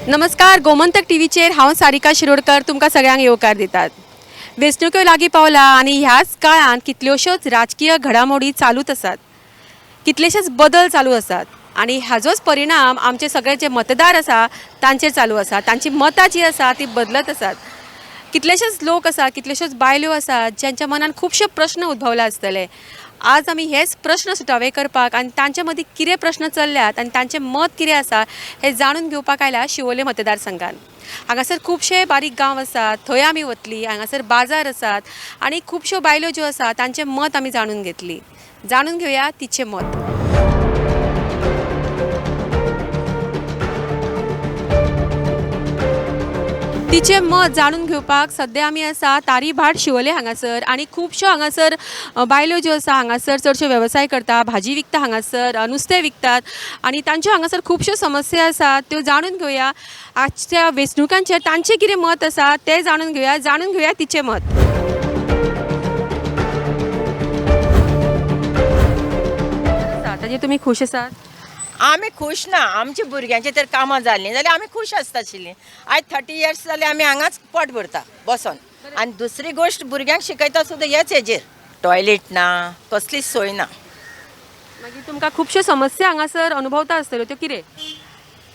नमस्कार, गोमंतक टीव्हीचेर हांव सारिका शिरोडकर तुमकां सगळ्यांक येवकार दितात. वेंचणुक्यो लागीं पावला आनी ह्याच काळांत कितल्योश्योच राजकीय घडामोडी चालूच आसात, कितलेशेच बदल चालू आसात आनी हाजोच परिणाम आमचे सगळे जे मतदार आसा तांचेर चालू आसा. तांची मतां जी आसा ती बदलत आसात. कितलेशेच लोक आसा, कितल्योश्योच बायल्यो आसात ज्यांच्या मनान खुबशे प्रश्न उद्भवले आसतले. आज आमी हेच प्रश्न सुटावे करपाक आनी तांचे मदीं कितें प्रश्न चल्ल्यात आनी तांचें मत कितें आसा हें जाणून घेवपाक आयल्या शिवोले मतदारसंघान. हांगासर खुबशे बारीक गांव आसात, थंय आमी वतली. हांगासर बाजार आसात आनी खुबश्यो बायल्यो ज्यो आसा तांचें मत आमी जाणून घेतली. जाणून घेवया तिचें मत. तिचें मत जाणून घेवपाक सद्या आमी आसा तारीभाट शिवोले हांगासर आनी खुबश्यो हांगासर बायल्यो ज्यो आसा हांगासर चडश्यो वेवसाय करता, भाजी विकता, हांगासर नुस्तें विकतात आनी तांच्यो हांगासर खुबश्यो समस्या आसात त्यो जाणून घेवया. आजच्या वेंचणुकांचेर तांचें कितें मत आसा तें जाणून घेवया. जाणून घेवया तिचें मत. ताजेर तुमी खूश आसात? आमी खूश ना. आमच्या भुरग्यांची तर कामां जालीं जाल्यार आमी खूश आसता आशिल्लीं. आयज 30 इयर्स जाले आमी हांगाच पोट भरता बसोन. आनी दुसरी गोश्ट भुरग्यांक शिकयता सुद्दां हेच हेजेर. टॉयलेट ना, कसलीच सोय ना. मागीर तुमकां खुबश्यो समस्या हांगासर अनुभवता आसतल्यो, त्यो कितें?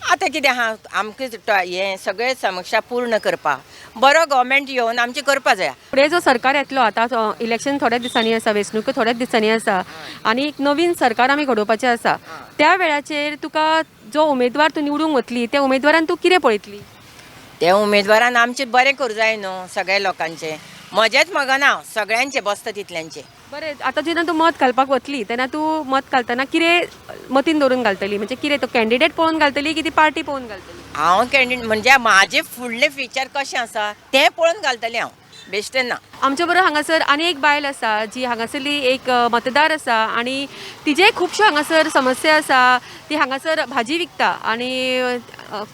आतां कितें आहा, आमकां हें सगळें समस्या पूर्ण करपाक बरो गव्हर्मेंट येवन आमचें करपा जाय. फुडें जो सरकार येतलो, आतां इलेक्शन थोड्याच दिसांनी आसा, वेंचणुको थोड्याच दिसांनी आसा आनी एक नवीन सरकार आमी घडोवपाचें आसा, त्या वेळाचेर तुका जो उमेदवार तूं निवडूंक वतली त्या उमेदवारान तूं कितें पळयतली? त्या उमेदवारान आमचें बरें करूं जाय न्हू सगळ्या लोकांचें. म्हजेंच मगना, सगळ्यांचें बसता तितल्यांचें. बरें, आतां जेन्ना तूं मत घालपाक वतली तेन्ना तूं मत घालतना कितें मतीन दवरून घालतली? म्हणजे कितें तो कॅन्डिडेट पळोवन घालतली की ती पार्टी पळोवन घालतली? हांव कॅन्डिडेट म्हणजे म्हाजें फुडलें फ्युचर कशें आसा तें पळोवन घालतलें हांव, बेश्टें ना. आमच्या बरोबर हांगासर आनी एक बायल आसा जी हांगासरली एक मतदार आसा आनी तिजे खुबश्यो हांगासर समस्या आसा. ती हांगासर भाजी विकता आनी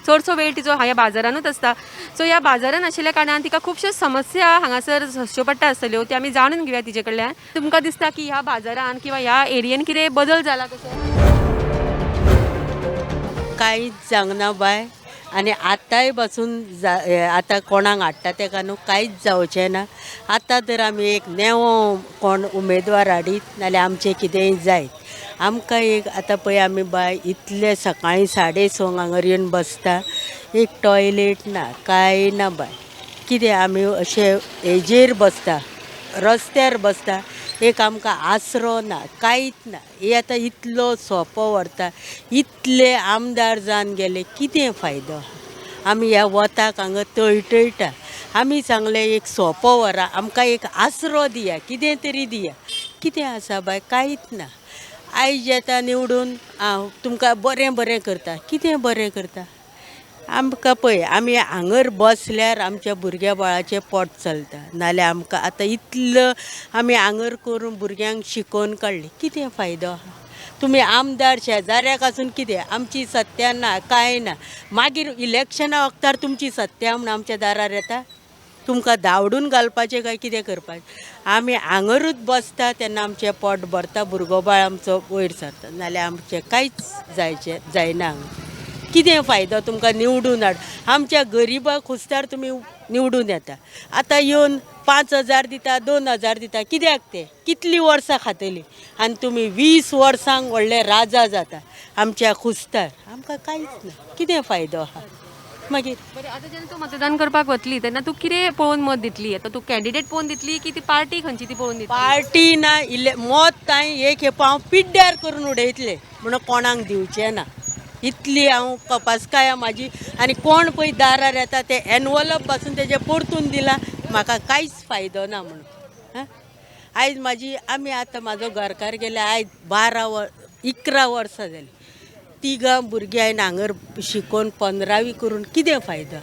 चडसो वेळ तिचो ह्या बाजारानूच आसता. सो ह्या बाजारान आशिल्ल्या कारणान तिका खुबश्यो समस्या हांगासर सोंसच्यो पडटा आसतल्यो, त्यो आमी जाणून घेवया तिचे कडल्यान. तुमकां दिसता की ह्या बाजारान किंवा ह्या एरियेन कितें बदल जाला कसो? कांयच जावंक ना बाय. आनी आतांय पासून आतां कोणाक हाडटा तेका न्हू कांयच जावचें ना. आतां तर आमी एक नेवो कोण उमेदवार हाडीत नाल्यार आमचें कितेंय जायत. आमकां एक आतां पळय आमी बाय इतले सकाळीं 6:30 हांगर येवन बसता, एक टॉयलेट ना, कांय ना बाय. कितें आमी अशे हेजेर बसता, रस्त्यार बसता, एक आमकां आसरो ना, कांयच ना. हे आतां इतलो सोंपो व्हरता, इतले आमदार जावन गेले, कितें फायदो? आमी ह्या वताक हांगा तळटळटा. आमी सांगलें एक सोंपो व्हरा, आमकां एक आसरो दिया, कितें तरी दिया. कितें आसा बाय? कांयच ना. आयज येता निवडून, आं तुमकां बरें बरें करता, कितें बरें करता? आमकां पळय आमी हांगर बसल्यार आमच्या भुरग्या बाळाचें पोट चलता, नाल्यार आमकां आतां इतलो आमी हांगर करून भुरग्यांक शिकोवन काडली, कितें फायदो आहा? तुमी आमदार शेजाऱ्याक आसून कितें आमची सत्या ना, कांय ना. मागीर इलेक्शना वखदार तुमची सत्या म्हूण आमच्या दारार येता, तुमकां धांवडून घालपाचें काय कितें करपाचें? आमी हांगरूच बसता तेन्ना आमचें पोट भरता, भुरगो बाळ आमचो वयर सरता, नाल्यार आमचें कांयच जायचें जायना हांगा. कितें फायदो तुमकां निवडून हाड? आमच्या गरिबाक खुस्तार तुमी निवडून येता. आतां येवन 5,000 दिता, 2,000 दिता, कित्याक ते? कितलीं वर्सां खातलीं? आनी तुमी 20 वर्सांक व्हडले राजा जाता आमच्या खुस्तार, आमकां कांयच ना. कितें फायदो आहा मागीर? बरें, आतां जेन्ना तूं मतदान करपाक वतली तेन्ना तूं कितें पळोवन मत दितली? आतां तूं कॅन्डिडेट पळोवन दितली की ती पार्टी खंयची ती पळोवन दितली? पार्टी ना, इल्लें मत हांवें एक खेपो हांव पिड्ड्यार करून उडयतलें म्हणून कोणाक दिवचें ना. इतली हांव कपासकाय म्हाजी. आनी कोण पळय दारार येता ते एनवलप पासून तेजें परतून दिलां, म्हाका कांयच फायदो ना म्हणून. हां, आयज म्हाजी आमी आतां म्हाजो घरकार गेले आयज 11 वर्सां जालीं. तिगां भुरगीं हांवें हांगर शिकोवन 15वी करून कितें फायदो?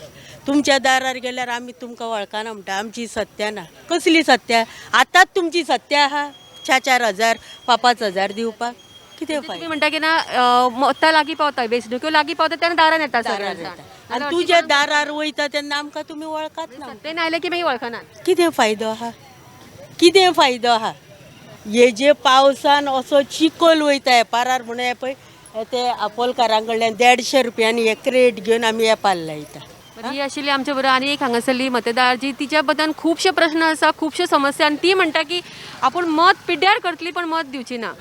तुमच्या दारार गेल्यार आमी तुमकां वळखना म्हणटा, आमची सत्या ना. कसली सत्या? आतांच तुमची सत्या आहा, 4-4 हजार 5-5 हजार दिवपाक कितें तुम्ही फायदो? म्हणटा की ना मतां लागीं पावता, वेंचणुक्यो लागीं पावता तेन्ना दारान येता दारार येता आनी तुज्या दारार वयता तेन्ना आमकां तुमी वळखात ना. सत्तेन आयले की मागीर वळखनात. कितें फायदो आहा? कितें फायदो आहा? हे जे पावसान असो चिखल वयता हेपारार म्हणून हे पळय ते आपोलकारां कडल्यान 150 रुपयांनी एक क्रेट घेवन आमी येपार लायता. ही आशिल्ली आमच्या बरोबर आनी एक हांगासरली मतदार जी तिच्या बद्दल खुबशे प्रश्न आसा, खुबश्यो समस्या, आनी ती म्हणटा की आपूण मत पिड्ड्यार करतली पण मत दिवची ना.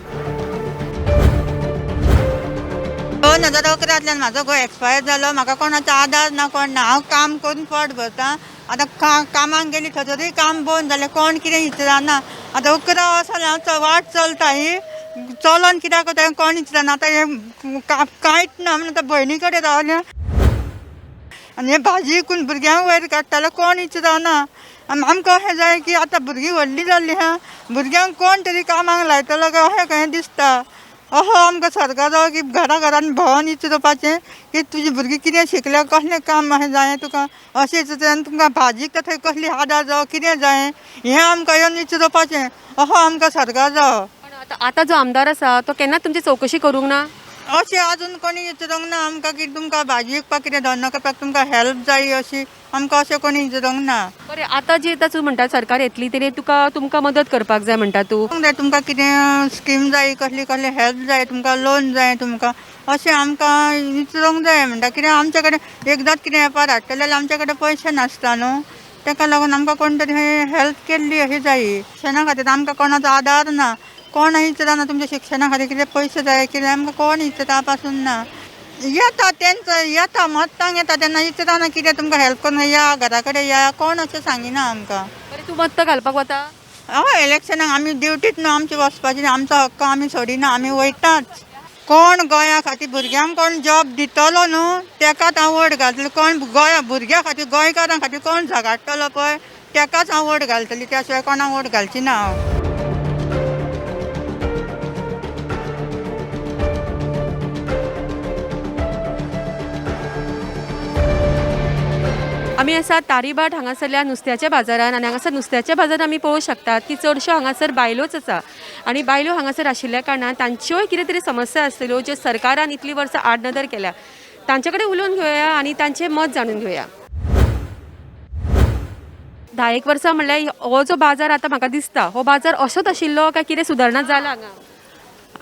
2011 म्हाजो घोव एक्सपायर जालो. म्हाका कोणाचो आदार ना, कोण ना. हांव काम करून पोट भरता. आतां कामाक गेली थंयसरूय काम बंद जालें, कोण कितें विचारना. आतां 11 वर्सां हांव वाट चलता ही चलोन कित्याक वता कोण विचारना. आतां हें कांयच ना म्हणून आतां भयणी कडेन रावलें आनी हें भाजी विकून भुरग्यांक वयर काडटालें, कोण विचारना. आनी आमकां अशें जाय की आतां भुरगीं व्हडलीं जाल्लीं आहा, भुरग्यांक कोण तरी कामाक लायतलो काय अशें खंय दिसता. असो आमकां सरकाराचो की घरा घरान भोंवन विचारपाचें की तुजी भुरगीं कितें शिकल्या, कसलें काम अशें जायें तुका, अशें विचारता. आनी तुमकां भाजीक तर थंय कसली आदार जावं कितें जायें हें आमकां येवन विचारपाचें, असो आमकां सरकार जावो. पण आतां जो आमदार आसा तो केन्नाच तुमची चवकशी करूंक ना? अशें अजून कोणी विचारूंक ना आमकां की तुमकां भाजी विकपाक कितें धंदो करपाक तुमकां हेल्प जाय अशी आमकां अशें कोणी विचारूंक ना. बरें, आतां जी आतां तूं म्हणटा सरकार येतली तेणी तुका तुमकां मदत करपाक जाय म्हणटा तूं, तुमकां कितें स्कीम जाय, कसली कसली हेल्प जाय तुमकां, लोन जाय तुमकां, अशें आमकां विचारूंक जाय म्हणटा. कित्याक आमचे कडेन एकदांच कितें वेपार हाडटले जाल्यार आमचे कडेन पयशे नासता न्हू, ताका लागून आमकां कोण तरी हेल्प केल्ली अशी जाय. शिक्षणा खातीर आमकां कोणाचो आदार ना, कोण विचारना तुमच्या शिक्षणा खातीर कितें पयशे जाय कितें, आमकां कोण विचारता पासून ना. येता तेंचो येता मत्तांक येता तेन्ना विचारना कितें तुमकां हेल्प करून या घरा कडेन या, कोण अशें सांगिना आमकां. बरें, तूं मत्त घालपाक वता? हय, इलेक्शनाक आमी ड्युटीच न्हू आमची वचपाची, आमचो हक्क आमी सोडिना, आमी वयताच. कोण गोंया खातीर भुरग्यांक कोण जॉब दितलो न्हू तेकाच हांव वोट घालतलें. कोण गोंया भुरग्यां खातीर गोंयकारां खातीर कोण झगाडटलो पळय तेकाच हांव वोट घालतली, त्या शिवाय कोणाक वोट घालची ना हांव. आमी आसा तारीबाट हांगासरल्या नुस्त्याच्या बाजारान आनी हांगासर नुस्त्याच्या बाजारान आमी पळोवंक शकतात की चडश्यो हांगासर बायलोच आसा आनी बायलो हांगासर आशिल्ल्या कारणान तांच्योय कितें तरी समस्या आसतल्यो ज्यो सरकारान इतलीं वर्सां आडनदर केल्या. तांचे कडेन उलोवन घेवया आनी तांचें मत जाणून घेवया. 10 वर्सां म्हणल्यार हो जो बाजार आतां म्हाका दिसता हो बाजार असोच आशिल्लो काय कितें सुदारणा जाला हांगा?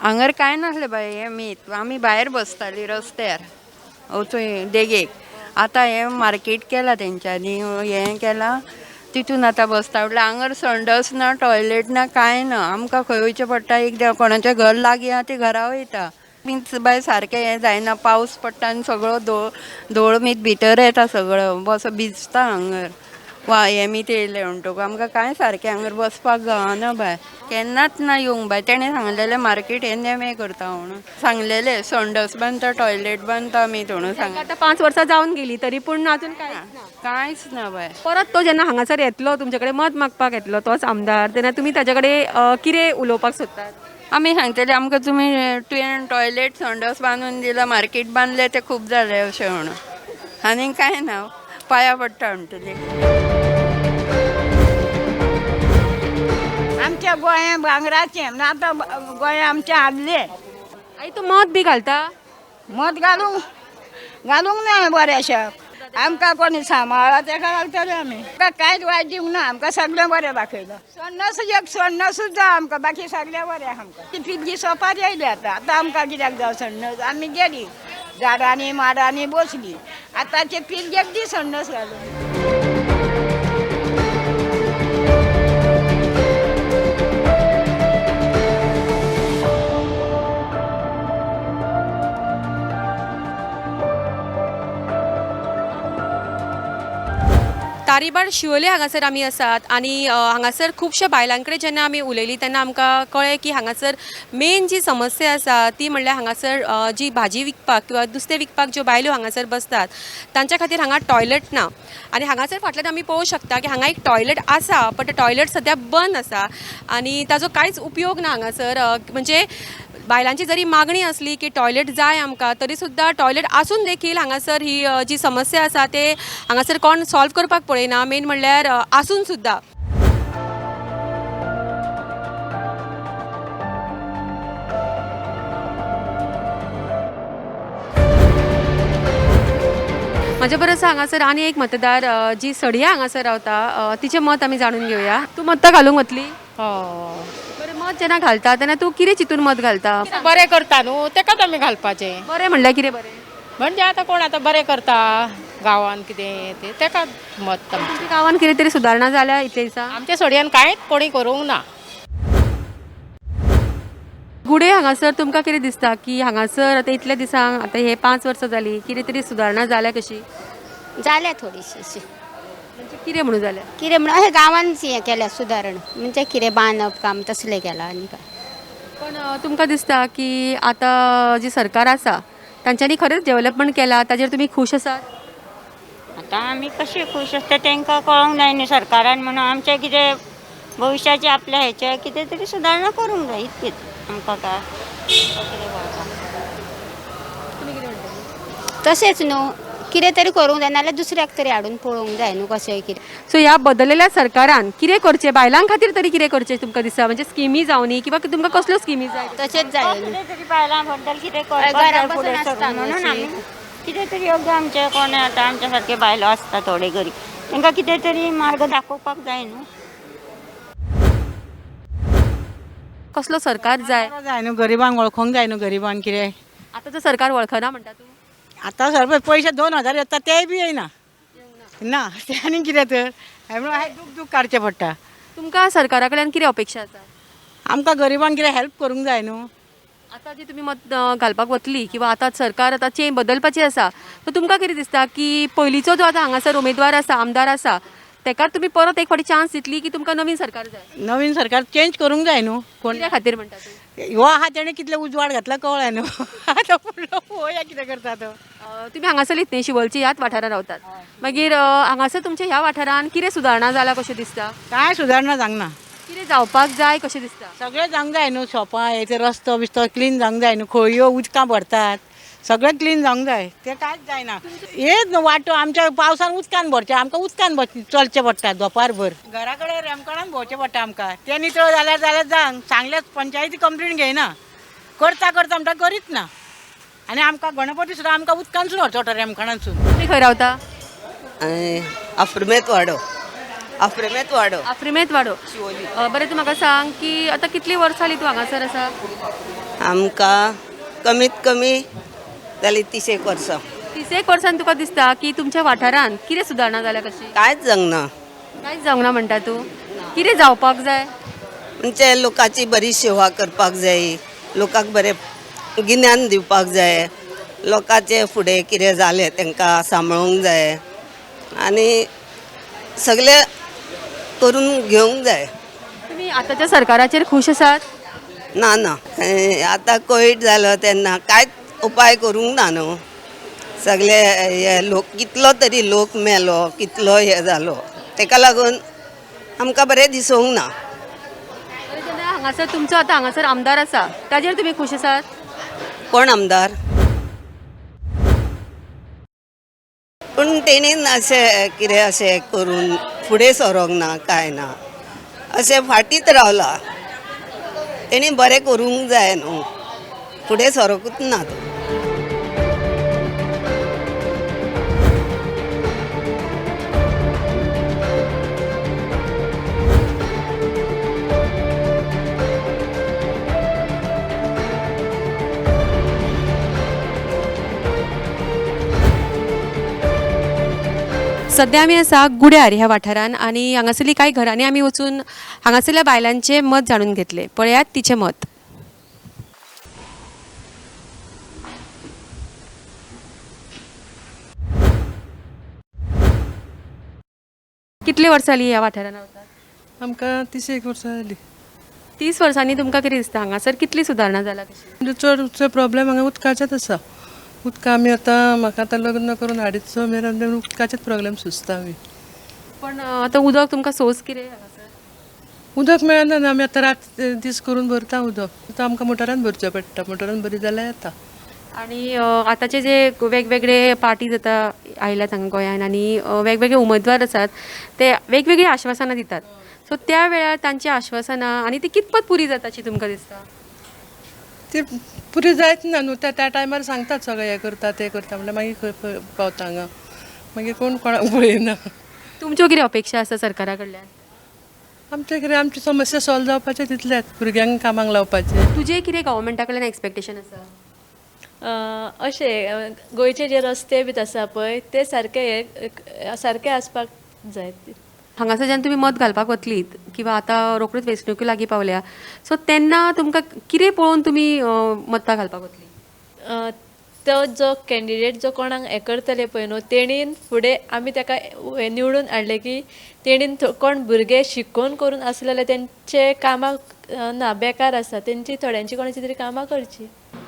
हांगर कांय नासलें बाय, हें मीत आमी भायर बसतालीं रस्त्यार वचून देगेक. आतां हें मार्केट केलां तेंच्यांनी, हें केलां तितून आतां बसता. म्हटल्यार हांगर संडस ना, टॉयलेट ना, कांय ना. आमकां खंय वयचें पडटा, एक कोणाचें घर लागीं आहा ती घरा वयता. मीत बाय सारकें हें जायना, पावस पडटा आनी सगळो धोळ मीत भितर येता, सगळो बस भिजता हांगर. वा हें मीत येयलें म्हणटकूच आमकां कांय सारकें हांगर बसपाक गावना बाय. केन्नाच ना येवंक बाय. तेणें सांगलेलें मार्केट हें नेमे करता म्हणून सांगलेलें, संडस बांदता, टॉयलेट बांदता मीत म्हणून सांग. आतां 5 वर्सां जावन गेली तरी पूण अजून कांयच ना. कांयच ना बाय. परत तो जेन्ना हांगासर येतलो तुमचे कडेन मत मागपाक येतलो तोच आमदार, तेन्ना तुमी ताजे कडेन कितें उलोवपाक सोदतात? आमी सांगतले आमकां तुमी तुवें टॉयलेट संडस बांदून दिलां, मार्केट बांदलें तें खूब जालें अशें म्हणून, आनी कांय ना, पांया पडटा म्हणटली. आमच्या गोंया भांगराचें ना, आतां गोंय आमचें हाडलें. आई तूं मत बी घालता? मत घालूंक घालूंक ना बरें, आमकां कोणी सांबाळा तेका घालतले आमी. आमकां कांयच वायट दिवंक ना, आमकां सगळें बरें दाखयलां. सन्नास एक सन्नासूच जाय आमकां, बाकी सगळें बरें आहा आमकां. ती पिलगी सोपार येयली आतां, आतां आमकां कित्याक जावं सन्नास? आमी गेली झाडांनी माडांनी बसली, आतांचे पिलगेक दी सन्नास घालून. तारीबाड शिवोले हांगासर आमी आसात आनी हांगासर खुबश्या बायलां कडेन जेन्ना आमी उलयली तेन्ना आमकां कळ्ळें की हांगासर मेन जी समस्या आसा ती म्हणल्यार हांगासर जी भाजी विकपाक किंवा नुस्तें विकपाक ज्यो बायलो हांगासर बसतात तांच्या खातीर हांगा टॉयलेट ना. आनी हांगासर फाटल्यान आमी पळोवंक शकता की हांगा एक टॉयलेट आसा, बट टॉयलेट सद्या बंद आसा आनी ताजो कांयच उपयोग ना हांगासर. म्हणजे बायलांची जरी मागणी आसली की टॉयलेट जाय आमकां, तरी सुद्दां टॉयलेट आसून देखील हांगासर ही जी समस्या आसा ते हांगासर कोण सॉल्व करपाक पळयना. मेन म्हणल्यार आसून सुद्दां. म्हज्या बरोबर हांगासर आनी एक मतदार जी सडया हांगासर रावता, तिचें मत आमी जाणून घेवया. तूं मत्तां घालूंक वतली? हय. बरें, मत मत जेन्ना घालता तेन्ना तूं कितें चिंतून मत घालता? बरें करता न्हू तेकाच आमी घालपाचें. बरें म्हणल्यार कितें बरें? म्हणजे आतां कोण आतां बरें करता गांवान कितें तें तेका मत आमचें. तुमच्या गांवान कितें तरी सुदारणा जाल्या इतले दिसा? आमच्या सोडयान कांयच कोणी करूंक ना. गुडे हांगासर तुमकां कितें दिसता की हांगासर आतां इतल्या दिसांक आतां हे 5 वर्सां जालीं कितें तरी सुदारणा जाल्या कशी? जाल्या थोडीशी अशी. म्हणजे कितें म्हणून जाल्या? कितें म्हणून अशें गांवान हें केल्या सुदारण, म्हणजे कितें बांदप काम तसलें केलां आनी काय. पण तुमकां दिसता की आतां जी सरकार आसा तांच्यांनी खरेंच डेवलपमेंट केलां, ताजेर तुमी खूश आसात? आतां आमी कशे खूश आसता तांकां कळोंक जाय न्ही सरकारान, म्हणून आमचें कितें भविश्याचें आपल्या हेचें कितें तरी सुदारणा करूंक जाय इतकीच आमकां काय. तशेंच न्हू कितें तरी करूंक जाय, नाल्यार दुसऱ्याक तरी हाडून पळोवंक जाय न्हू कशें कितें. सो ह्या बदललेल्या सरकारान कितें करचें, बायलां खातीर तरी कितें करचें तुमकां दिसता? म्हणजे स्किमी जावनी किंवा तुमकां कसल्यो स्किमी जाय? तशेंच जाय न्हू. कितें तरी बायलां बद्दल कितें हय, करपाक घरा जाय बसून फुडें आसता सरून न्हू म्हणून अशी. आमी कितें तरी योग्य आमचे कोण आतां आमच्या सारके बायलो आसता थोडे गरीब, तांकां कितें तरी मार्ग दाखोवपाक जाय न्हू. कसलो सरकार जाय? जाय न्हू गरिबांक वळखोंक जाय न्हू, गरिबांक कितें. आतांचो सरकार वळखना म्हणटा तूं? आतां सर पयशे 2000 येता तेय बी येयना ना, ते आनी कितें तर म्हणून अशें दूख दूख काडचें पडटा. तुमकां सरकारा कडल्यान कितें अपेक्षा आसा? आमकां गरिबांक कितें हेल्प करूंक जाय न्हू. आतां जी तुमी मत घालपाक वतली किंवा आतां सरकार आतां चेंज बदलपाची आसा, सो तुमकां कितें दिसता की पयलींचो जो आतां हांगासर उमेदवार आसा, आमदार आसा, तेका तुमी परत एक फावटी चान्स दितली की तुमकां नवीन सरकार जाय? नवीन सरकार चेंज करूंक जाय न्हू. कोण कित्या खातीर म्हणटा तूं? हो आहा तेणें कितले उजवाड घातला कळ्ळें न्हू. आतां फुडलो पळोवया कितें करता तो. तुमी हांगासरलीच न्ही, शिवोलची ह्याच वाठारांत रावतात, मागीर हांगासर तुमच्या ह्या वाठारांत कितें सुदारणा जाला कशें दिसता? कांय सुदारणा जावंक ना. कितें जावपाक जाय कशें दिसता? सगळें जावंक जाय न्हू, शॉपां हे ते रस्तो बिस्तो क्लीन जावंक जाय न्हू, खळयो उदकां भरतात सगळें क्लीन जावंक जाय, तें कांयच जायना. हेच न्हू वाटो आमच्या पावसान उदकान भरचें, आमकां उदकान चलचें पडटा दोपारभर. घरा कडेन रेमकणान भोंवचें पडटा आमकां, तें नितळ जाल्यार जाल्यार जावंक सांगल्यार पंचायती कंप्लेन घेयना, करता करता म्हणटा करीत ना. आनी आमकां गणपती सुद्दां आमकां उदकानसून व्हरचो पडटा रेमकणानसून. तुमी खंय रावता? आफ्रिमेत वाडो. आफ्रिमेत वाडो, आफ्रिमेत वाडो. बरें, तूं म्हाका सांग की आतां कितलीं वर्सां जालीं तूं हांगासर आसा? आमकां कमीत कमी जाली 30 वर्सां. 30 वर्सान तुका दिसता की तुमच्या वाठारांत कितें सुदारणा जाल्या कशी? कांयच जावंक ना. कांयच जावंक ना म्हणटा तूं? कितें जावपाक जाय? म्हणजे लोकांची बरी सेवा करपाक जाय, लोकांक बरें गिन्यान दिवपाक जाय, लोकांचे फुडें कितें जालें तांकां सांबाळूंक जाय आनी सगळें करून घेवंक जाय. तुमी आतांच्या सरकाराचेर खूश आसात? ना ना, आतां कोवीड जालो तेन्ना कांयच उपाय करूंक ना न्हू. सगळे हे लोक कितलो तरी लोक मेलो, कितलो हे जालो, तेका लागून आमकां बरें दिसूंक ना. बरें, जेन्ना हांगासर तुमचो आतां हांगासर आमदार आसा ताजेर तुमी खूश आसात? कोण आमदार? पूण तेणीन अशें कितें अशें करून फुडें सरोंक ना, कांय ना, अशें फाटीत रावला. तेणी बरें करूंक जाय न्हू, फुडें सरोकूच ना तो. सद्या आमी आसा गुड्यार ह्या वाठारान आनी हांगासरली कांय घरांनी आमी वचून हांगासरल्या बायलांचें मत जाणून घेतलें. पळयात तिचें मत. कितले वर्सां जालीं ह्या वाठारान रावतात? आमकां 30 वर्सां जालीं. 30 वर्सांनी तुमकां कितें दिसता हांगासर कितली सुदारणा जाला कशी? म्हणजे चडसो प्रॉब्लेम हांगा उदकाचेच आसा. उदक आमी आतां म्हाका आतां लग्न करून हाडीत सो मेरेन उदकाचेच प्रॉब्लेम सोंसता आमी. पण आतां उदक तुमकां सोंस कितें हांगासर? उदक मेळना न्हू, आमी आतां रात दीस करून भरता उदक. आतां आमकां मोटरान भरचें पडटा, मोटरान भरीत जाल्यार येता. आनी आतांचे जे वेगवेगळे पार्टीज आतां आयल्यात हांगा गोंयान आनी वेगवेगळे उमेदवार आसात ते वेगवेगळीं आश्वासनां दितात, सो त्या वेळार तांची आश्वासनां आनी ती कितपत पुरी जाता अशी तुमकां दिसता? ती पुरी जायत ना न्हू, त्या टायमार सांगतात सगळें हें करता तें करता म्हणल्यार मागीर खंय पावता हांगा, मागीर कोण कोणाक पळयना. तुमच्यो कितें अपेक्षा आसा सरकारा कडल्यान? आमचें कितें आमची समस्या सॉल्व जावपाचें तितलेंच, भुरग्यांक कामाक लावपाचें. तुजें कितें गव्हर्मेंटा कडल्यान एक्सपेक्टेशन आसा? अशें गोंयचे जे रस्ते बीन आसा पळय ते सारके हे सारके आसपाक जाय. हांगासर जेन्ना तुमी मत घालपाक वतलीत किंवा आतां रोखडीच वेंचणुक्यो लागीं पावल्या, सो तेन्ना तुमकां कितें पळोवन तुमी मतां घालपाक वतली? तो जो कॅन्डिडेट जो कोणाक हें करतले पळय न्हू तेणीन फुडें आमी ताका निवडून हाडलें की तेणीन कोण भुरगे शिकोवन करून आसले जाल्यार तेंचे कामाक ना बेकार आसा तेंची थोड्यांची कोणाची तरी कामां करची.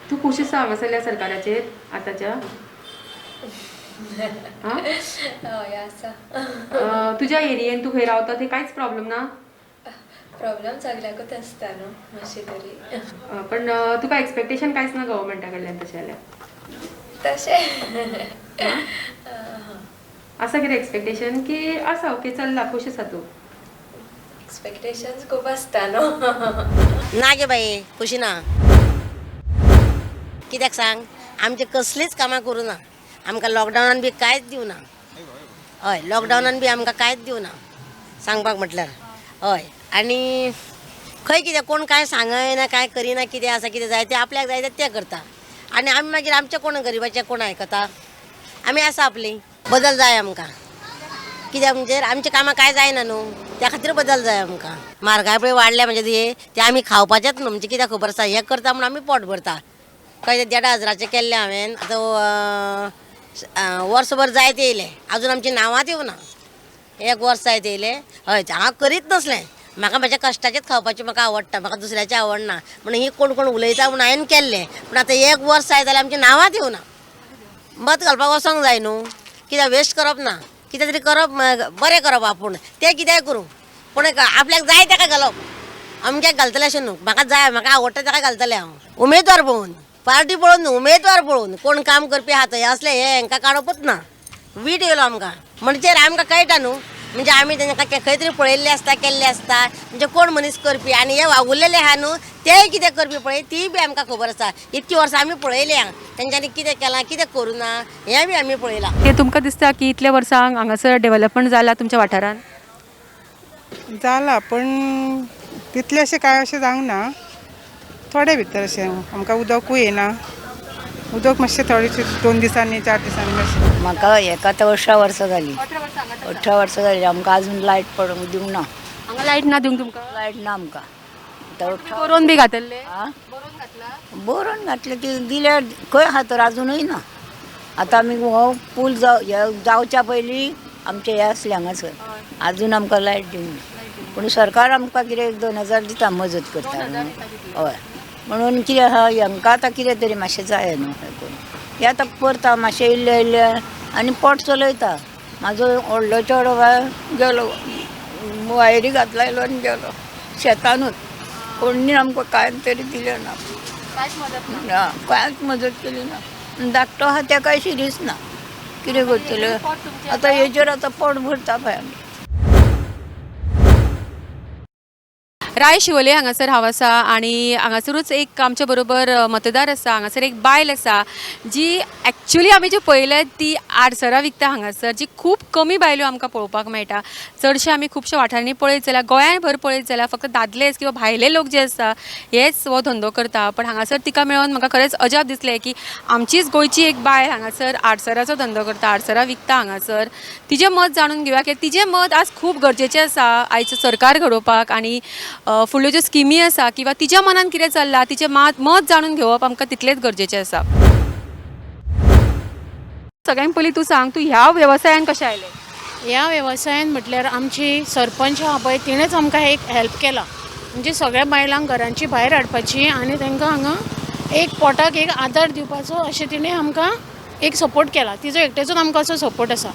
तूं खूश आसा हांगासरल्या सरकाराचेर आतांच्या? हय आसा. तुज्या एरियेन तूं खंय रावता थंय कांयच प्रॉब्लम ना? प्रॉब्लम सगळ्याकूच आसता न्हू मातशें तरी. पण तुका एक्सपेक्टेशन कांयच ना गव्हर्मेंटा कडल्यान तशें जाल्यार? तशें आसा कितें एक्सपेक्टेशन की आसा ओके चल्ला खूश आसा तूं? एक्सपेक्टेशन्स खूब आसता न्हू. ना गे बाई, खुशी ना. कित्याक सांग, आमचे कसलीच कामां करूं ना. आमकां लॉकडावनान बी कांयच दिवना. हय, लॉकडावनान बी आमकां कांयच दिवना सांगपाक म्हटल्यार. हय, आनी खंय कितें कोण कांय सांगना कांय करिना, कितें आसा कितें जाय तें आपल्याक जाय तें करता. आनी आमी मागीर आमचें कोण गरिबाचें कोण आयकता? आमी आसा आपली. बदल जाय आमकां. कित्याक म्हणजे आमच्या कामां कांय जायना न्हू, त्या खातीर बदल जाय आमकां. म्हारगाय पळय वाडल्या म्हणजे ते आमी खावपाचेच न्हू, म्हणजे कित्याक खबर आसा हें करता म्हूण आमी पोट भरता. कळ्ळें? 1,500 केल्लें हांवें, आतां वर्सभर जायत येयलें, अजून आमची नांवांच येवना. एक वर्स जायत येयलें. हय, हांव करीत नासलें, म्हाका म्हज्या कश्टाचेंच खावपाचें म्हाका आवडटा, म्हाका दुसऱ्याचें आवडना. म्हणून ही कोण कोण उलयता म्हूण हांवें केल्लें, पूण आतां एक वर्स जायत जाल्यार आमची नांवांच येवना. मत घालपाक वचोंक जाय न्हू, कित्याक वेस्ट करप ना, कितें तरी करप, बरें करप आपूण, तें कितेंय करूं, पूण आपल्याक जाय ताका घालप, अमक्याक घालतलें अशें न्हू. म्हाका जाय, म्हाका आवडटा ताका घालतलें हांव. उमेदवार पळोवन, पार्टी पळोवन न्हू, उमेदवार पळोवन कोण काम करपी आहा थंय असले हे हांकां काडपूच ना. वीट येयलो आमकां, म्हणजे आमकां कळटा न्हू, म्हणजे आमी तांकां खंय तरी पळयल्लें आसता, केल्लें आसता, म्हणजे कोण मनीस करपी. आनी हे वावुरलेले आहा न्हू तेय कितें करपी पळय, तीय बी आमकां खबर आसा. इतकी वर्सां आमी पळयल्या तेंच्यांनी कितें केलां कितें करूं ना हें बी आमी पळयलां. तें तुमकां दिसता की इतल्या वर्सांक हांगासर डेव्हलपमेंट जाला तुमच्या वाठारांत? जाला, पण तितलें अशें कांय अशें जावंक ना, थोडे भितर अशें. आमकां उदकूय येना, उदक मातशें थोडेशें 2 दिसांनी 4 दिसांनी मातशें. म्हाका हेका आतां 18 वर्सां जालीं. 18 वर्सां जालीं, आमकां अजून लायट पडूंक दिवंक ना. हांगा लायट ना दिवंक तुमकां? लायट ना आमकां. बरोवन बी घातल्ले? बरोवन घातले ती दिल्यार खंय आहा तर अजुनूय ना. आतां आमी हो पूल जावच्या पयलीं आमचें हें आसलें हांगासर, अजून आमकां लायट दिवंक ना. पूण सरकार आमकां कितें 2000 दिता, मजत करता. हय, म्हणून कितें आहा हांकां आतां कितें तरी मातशें जाय न्हू हें करून. हें आतां करता मातशें इल्लें इल्लें आनी पोट चलयता. म्हाजो व्हडलो चेडो बाय गेलो, वायरी घातला आयलो आनी गेलो शेतानूच. कोणी आमकां कांय तरी दिलें ना, कांयच मजत केली ना. धाकटो आहा तेकाय शिरीस ना, कितें करतले आतां हेजेर आतां पोट भरता पळय आमी. राय शिवोले हांगासर हांव आसा आनी हांगासरूच एक आमच्या बरोबर मतदार आसा. हांगासर एक बायल आसा जी एक्चुली आमी जी पळयल्या ती आडसरां विकता हांगासर, जी खूब कमी बायलो आमकां पळोवपाक मेळटा. चडशे आमी खुबश्या वाठारांनी पळयत जाल्यार, गोंयांभर पळयत जाल्यार फक्त दादलेच किंवा भायले लोक जे आसा हेच हो धंदो करता. पण हांगासर तिका मेळोन म्हाका खरेंच अजाप दिसलें की आमचीच गोंयची एक बायल हांगासर आडसराचो धंदो करता, आडसरां विकता हांगासर. तिजें मत जाणून घेवया की तिजें मत आज खूब गरजेचें आसा आयचें सरकार घडोवपाक आनी फुडल्यो ज्यो स्किमी आसा किंवा तिच्या मनान कितें चल्लां तिचें मत जाणून घेवप आमकां तितलेंच गरजेचें आसा. सगळ्यांत पयलीं तूं सांग, तूं ह्या वेवसायान कशें आयलें? ह्या वेवसायान म्हटल्यार आमची सरपंच आहा पळय तिणेंच आमकां एक हेल्प केला, म्हणजे सगळ्या बायलांक घरांची भायर हाडपाची आनी तांकां हांगा एक पोटाक एक आदार दिवपाचो अशें तिणें आमकां एक सपोर्ट केला. तिजो एकट्याचोच आमकां असो सपोर्ट आसा.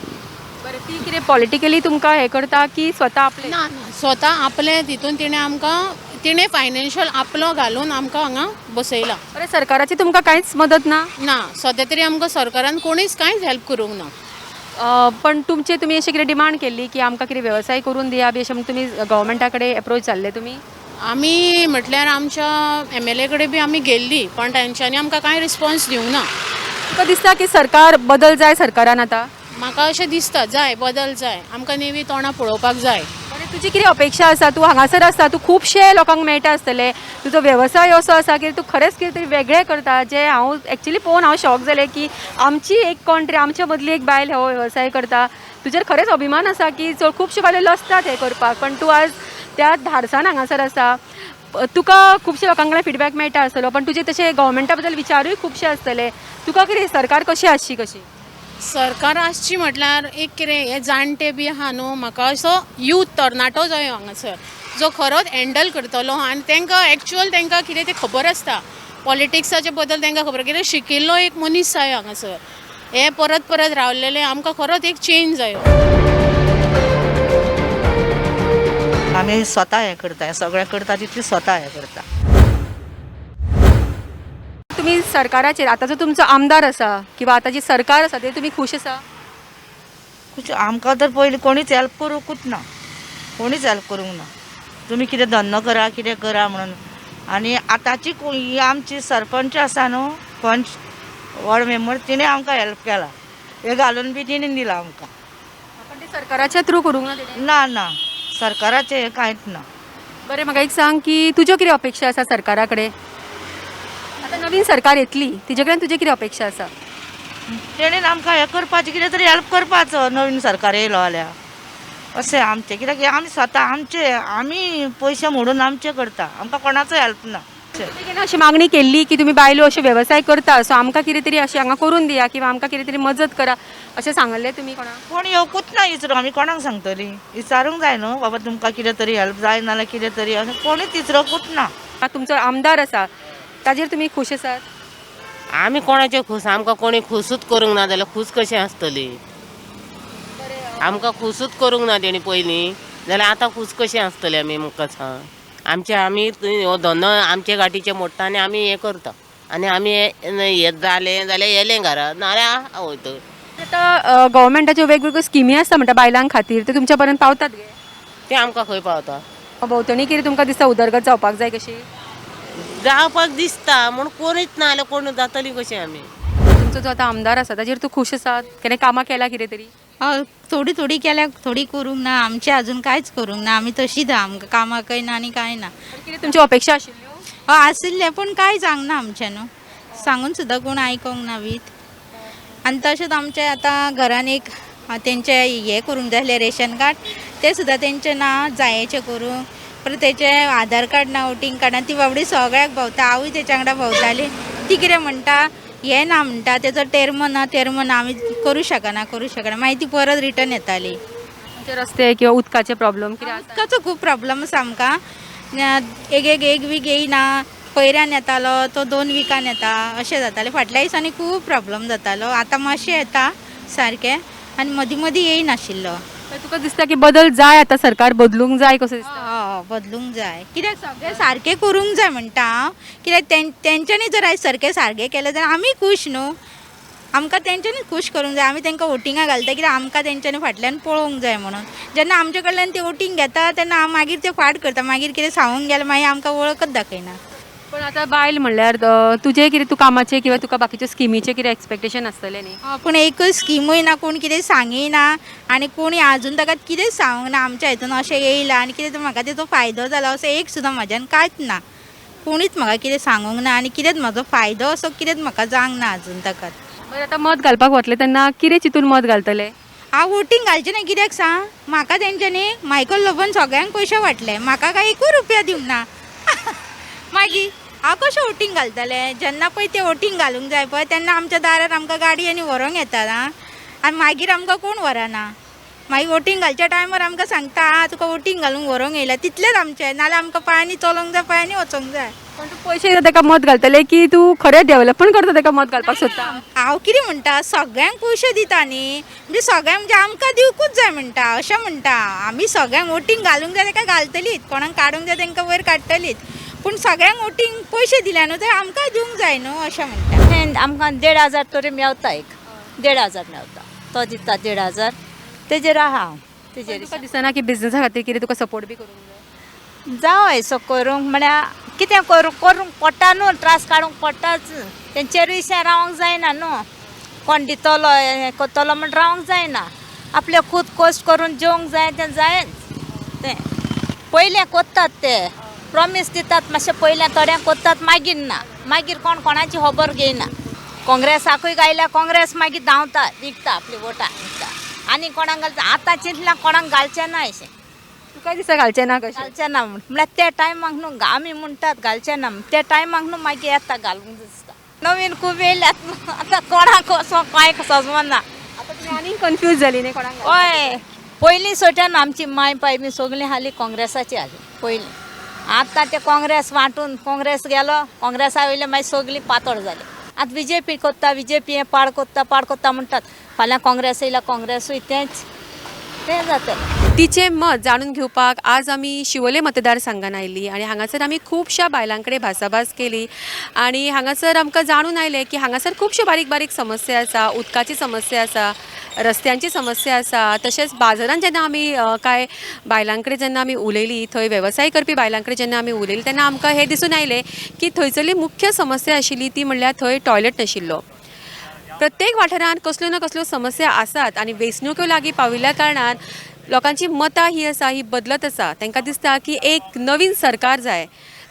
बरें, ती कितें पॉलिटिकली तुमकां हें करता की स्वता आपलें? ना ना, स्वता आपलें तितून तिणें आमकां तिणें फायनान्शियल आपलो घालून आमकां हांगा बसयला. बरें, सरकाराची तुमकां कांयच मदत ना? ना, सद्या तरी आमकां सरकारान कोणीच कांयच हेल्प करूंक ना. पण तुमचे तुमी अशें कितें डिमांड केल्ली की आमकां कितें वेवसाय करून दिया बी अशें म्हूण तुमी गव्हर्मेंटा कडेन एप्रोच जाल्ले तुमी? आमी म्हटल्यार आमच्या एमएलए कडेन बी आमी गेल्ली, पण तांच्यांनी आमकां कांय रिस्पॉन्स दिवंक ना. तुका दिसता की सरकार बदल जाय सरकारान आतां? म्हाका अशें दिसता, जाय बदल जाय, आमकां नेवी तोंडां पळोवपाक जाय. तुजी कितें अपेक्षा आसा? तूं हांगासर आसा, तूं खुबशे लोकांक मेळटा आसतले, तुजो वेवसाय असो आसा की तूं खरेंच कितें तरी वेगळें करता, जें हांव एक्चुली पळोवन हांव शॉक जालें की आमची एक कोण तरी आमच्या मदली एक बायल हो वेवसाय करता. तुजेर खरेंच अभिमान आसा की चड खुबश्यो बायलो लजतात हें करपाक, पण तूं आज त्या धाडसान हांगासर आसा. तुका खुबशे लोकां कडेन फिडबॅक मेळटा आसतलो, पण तुजे तशें गव्हर्मेंटा बद्दल विचारूय खुबशे आसतले. तुका कितें सरकार कशी आसची? कशी सरकार आसची म्हटल्यार एक कितें हे जाणटे बी आहा न्हू, म्हाका असो यूथ तरणाटो जायो हांगासर जो खरोच हँडल करतलो आनी तांकां एक्चुअल तांकां कितें तें खबर आसता, पॉलिटिक्साचे बद्दल तांकां खबर, कितें शिकिल्लो एक मनीस जायो हांगासर. हे परत परत रावलेले आमकां खरोच एक चेंज जायो. आमी स्वता हें करता, सगळें करता तितलें स्वता हें करता. तुमी सरकाराचेर आतां जो तुमचो आमदार आसा किंवा आतां जी सरकार आसा ते तुमी खूश आसा? खूश आमकां तर पयलीं कोणीच हेल्प करूंकूच ना, कोणीच हेल्प करूंक ना. तुमी कितें धंदो करा कितें करा म्हणून. आनी आतांची ही आमची सरपंच आसा न्हू, पंच वॉर्ड मेंबर, तिणें आमकां हेल्प केला, हे घालून बी तिणें दिलां आमकां. पण ते सरकाराच्या थ्रू करूंक ना तिणें? ना ना, सरकाराचें हें कांयच ना. बरें, म्हाका एक सांग की तुज्यो कितें अपेक्षा आसा सरकारा कडेन? आतां नवीन सरकार येतली, तिजे कडेन तुजी कितें अपेक्षा आसा? तेणेन आमकां हें करपाचें कितें तरी हेल्प करपाचो नवीन सरकार येयलो जाल्यार, अशें आमचें. कित्याक आमी स्वता आमचे आमी पयशे मोडून आमचें करता, आमकां कोणाचो हेल्प ना. तुमी केन्ना अशी मागणी केल्ली की तुमी बायलो अशे वेवसाय करता, सो आमकां कितें तरी अशें हांगा करून दिया किंवा आमकां कितें तरी मजत करा अशें सांगल्लें तुमी कोणाक? कोण येवकूच ना विचारूंक, आमी कोणाक सांगतलीं? विचारूंक जाय न्हू बाबा तुमकां कितें तरी हेल्प जाय नाल्यार कितें तरी, अशें कोणूच विचारकूच ना. तुमचो आमदार आसा ताजेर तुमी खूश आसात? आमी कोणाचे खूश, आमकां कोणी खुशूच करूंक ना जाल्यार खूश कशें आसतली? आमकां खुशूच करूंक ना तेणी पयलीं, जाल्यार आतां खूश कशें आसतलें आमी? म्हाका सांग, आमचे आमी हो धंदो आमचे गांठीचे मोडटा आनी आमी हें करता आनी आमी हें जालें जाल्यार येलें घरा, नाल्यार वयता. आतां गव्हर्मेंटाच्यो वेगवेगळ्यो स्किमी आसता म्हणटा बायलां खातीर, ते तुमच्या पर्यंत पावतात गे? ते आमकां खंय पावता? भोंवतणी कितें तुमकां दिसता उदरगत जावपाक जाय? कशी जावपाक दिसता म्हूण कोणूच ना जाल्यार कोण जातली कशें आमी? तुमचो जो आतां आमदार आसा ताजेर तूं खूश आसा? कितें कामां केला कितें तरी? हय, थोडी थोडी केल्या, थोडी करूंक ना. आमचें अजून कांयच करूंक ना, आमी तशीच आमकां कामाकय ना आनी कांय ना. कितें तुमच्यो अपेक्षा आशिल्ल्यो? हय आशिल्लें, पूण कांय जावंक ना आमचें न्हू, सांगून सुद्दां कोण आयकोंक ना वीत. आनी तशेंच आमचें आतां घरान एक तेंचें हें करूंक जाय आसलें रेशन कार्ड, तें सुद्दां तेंचें ना जायेचें करूंक, परत तेचें आधार कार्ड ना, वोटींग कार्ड ना. ती बाबडी सगळ्याक भोंवता, हांवूय तेच्या वांगडा भोंवताली. ती कितें म्हणटा हें ना म्हणटा, तेजो टेर्म ना, टेर्म ना, आमी करूं शकना करूं शकना. मागीर ती परत रिटर्न येताली. रस्ते किंवा उदकाचे प्रॉब्लम कितें आसा? उदकाचो खूब प्रॉब्लम आसा आमकां. एक एक एक वीक येयना, पयऱ्यान येतालो तो 2 विकान येता अशें जातालें. फाटल्या दिसांनी खूब प्रॉब्लम जातालो, आतां मातशें येता सारकें आनी मदीं मदीं येयनाशिल्लो. तुका दिसता की बदल जाय आतां, सरकार बदलूंक जाय कसो दिसता? हय बदलूंक जाय, कित्याक सगळें सारकें करूंक जाय म्हणटा हांव. कित्याक तेंच्यांनी जर आयज सारकें सारकें केलें जाल्यार आमी खूश न्हू, आमकां तेंच्यांनी खूश करूंक जाय. आमी तांकां वोटिंगां घालता कित्याक आमकां तेंच्यांनी फाटल्यान पळोवंक जाय म्हणून. जेन्ना आमचे कडल्यान ते वोटींग घेता तेन्ना मागीर ते फाट करता, मागीर कितें सांगूंक गेलें मागीर आमकां वळखच दाखयना. पण आतां बायल म्हणल्यार तुजें कितें तूं कामाचें किंवा तुका बाकीच्यो स्किमीचें कितें एक्सपेक्टेशन आसतलें न्ही? पूण एकूय स्किमूय ना, कोण कितें सांगिना आनी कोणी आजून ताका कितेंच सांगूंक ना. आमच्या हितून अशें येयलां आनी कितें म्हाका तेजो फायदो जाला असो एक सुद्दां म्हज्यान कांयच ना. कोणीच म्हाका कितें सांगूंक ना आनी कितेंच म्हजो फायदो असो कितेंच म्हाका जावंक ना आजून ताका. बरें, आतां मत घालपाक वतलें तेन्ना कितें चिंतून मत घालतलें? हांव वोटींग घालचें ना, कित्याक सांग, म्हाका तेंच्यांनी मायकल लोबोन सगळ्यांक पयशे वांटले, म्हाका कांय एकूय रुपया दिवंक ना. मागीर हांव कशें वोटींग घालतलें? जेन्ना पळय तें वोटींग घालूंक जाय पळय तेन्ना आमच्या दारार आमकां गाडी आनी व्हरोंक येतात आं, आनी मागीर आमकां कोण व्हरना. मागीर वोटींग घालच्या टायमार आमकां सांगता आं तुका वोटींग घालूंक व्हरोंक येयला, तितलेंच आमचें, नाल्यार आमकां पांयांनी चलोवंक जाय, पांयांनी वचोंक जाय. पण तूं पयशे दिता ताका मत घालतलें की तूं खरें डेवलपमेंट करता ताका मत घालपाक सोदता? हांव कितें म्हणटा, सगळ्यांक पयशे दिता न्ही, म्हणजे सगळ्यांक म्हणजे आमकां दिवकूच जाय म्हणटा, अशें म्हणटा. आमी सगळ्यांक वोटींग घालूंक जाय ताका घालतलीच, कोणाक काडूंक जाय तांकां वयर काडटलीच, पूण सगळ्यांक वोटींग पयशे दिल्या न्हू ते आमकां दिवंक जाय न्हू, अशें म्हणटा. आमकां 1500 तरी मेवता, एक 1500 मेवता, तो दिता 1500, तेजेर आहा. तेजेर तुका दिसना की बिजनेसा खातीर कितें तुका सपोर्ट बी करूंक जाय? जावं असो करूंक म्हळ्यार कितें करूंक करूंक पडटा न्हू, त्रास काडूंक पडटाच, तेंचेरूय रावंक जायना न्हू, कोण दितलो हें करतलो म्हण रावंक जायना, आपले खूद कश्ट करून जेवंक जाय तें जायच, तें पयलें कोत्तात ते प्रॉमीस दितात मातशें पयलें थोड्यांक कोत्तात मागीर ना मागीर कोण कोणाची खबर घेयना काँग्रेसाकूय गायल्या काँग्रेस मागीर धांवता विकता आपली वोटां विकता आनी कोणाक घालता आतां चिंतलां कोणाक घालचें ना अशें. तुका दिसता घालचें ना कशें? घालचें ना म्हळ्यार त्या टायमाक न्हू आमी म्हणटात घालचें ना त्या टायमाक न्हू मागीर येता घालूंक दिसता. नवीन खूब येयल्यात आतां कोणाक वचों कांय समजना. आतां तुमी आनीक कन्फ्यूज जाली न्ही कोणाक? हय पयलीं सोट्यान आमची माय पाय बी सगळीं हाली काँग्रेसाची हाली पयलीं. आतां ते काँग्रेस वांटून काँग्रेस गेलो काँग्रेसा वयले मागीर सगळीं पातळ जाली. आतां बीजेपी कोत्ता बीजेपी हें पाड कोत्ता पाड कोत्ता म्हणटात फाल्यां काँग्रेस येयल्या काँग्रेसूय तेंच तें जातलें. तिचें मत जाणून घेवपाक आज आमी शिवोले मतदारसंघान आयिल्ली आनी हांगासर आमी खुबश्या बायलां कडेन भासाभास केली आनी हांगासर आमकां जाणून आयलें की हांगासर खुबश्यो बारीक बारीक समस्या आसा. उदकाची समस्या आसा, रस्त्यांची समस्या आसा, तशेंच बाजारान जेन्ना आमी कांय बायलां कडेन जेन्ना आमी उलयलीं, थंय वेवसाय करपी बायलां कडेन जेन्ना आमी उलयलीं तेन्ना आमकां हें दिसून आयलें की थंयसरली मुख्य समस्या आशिल्ली ती म्हणल्यार थंय टॉयलेट नाशिल्लो. प्रत्येक वाठारांत कसल्यो ना कसल्यो समस्या आसात आनी वेंचणुक्यो लागीं पाविल्ल्या कारणान लोकांची मतां ही आसा ही बदलत आसा. तांकां दिसता की एक नवीन सरकार जाय.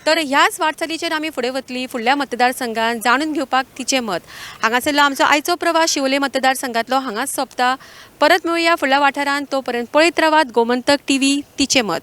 तर ह्याच वाटचालीचेर आमी फुडें वतली फुडल्या मतदारसंघान जाणून घेवपाक तिचें मत. हांगासरलो आमचो आयचो प्रवास शिवोले मतदारसंघांतलो हांगाच सोंपता. परत मेळुया फुडल्या वाठारांत. तो पर्यंत पळयत रावात गोमंतक टीव्ही तिचें मत.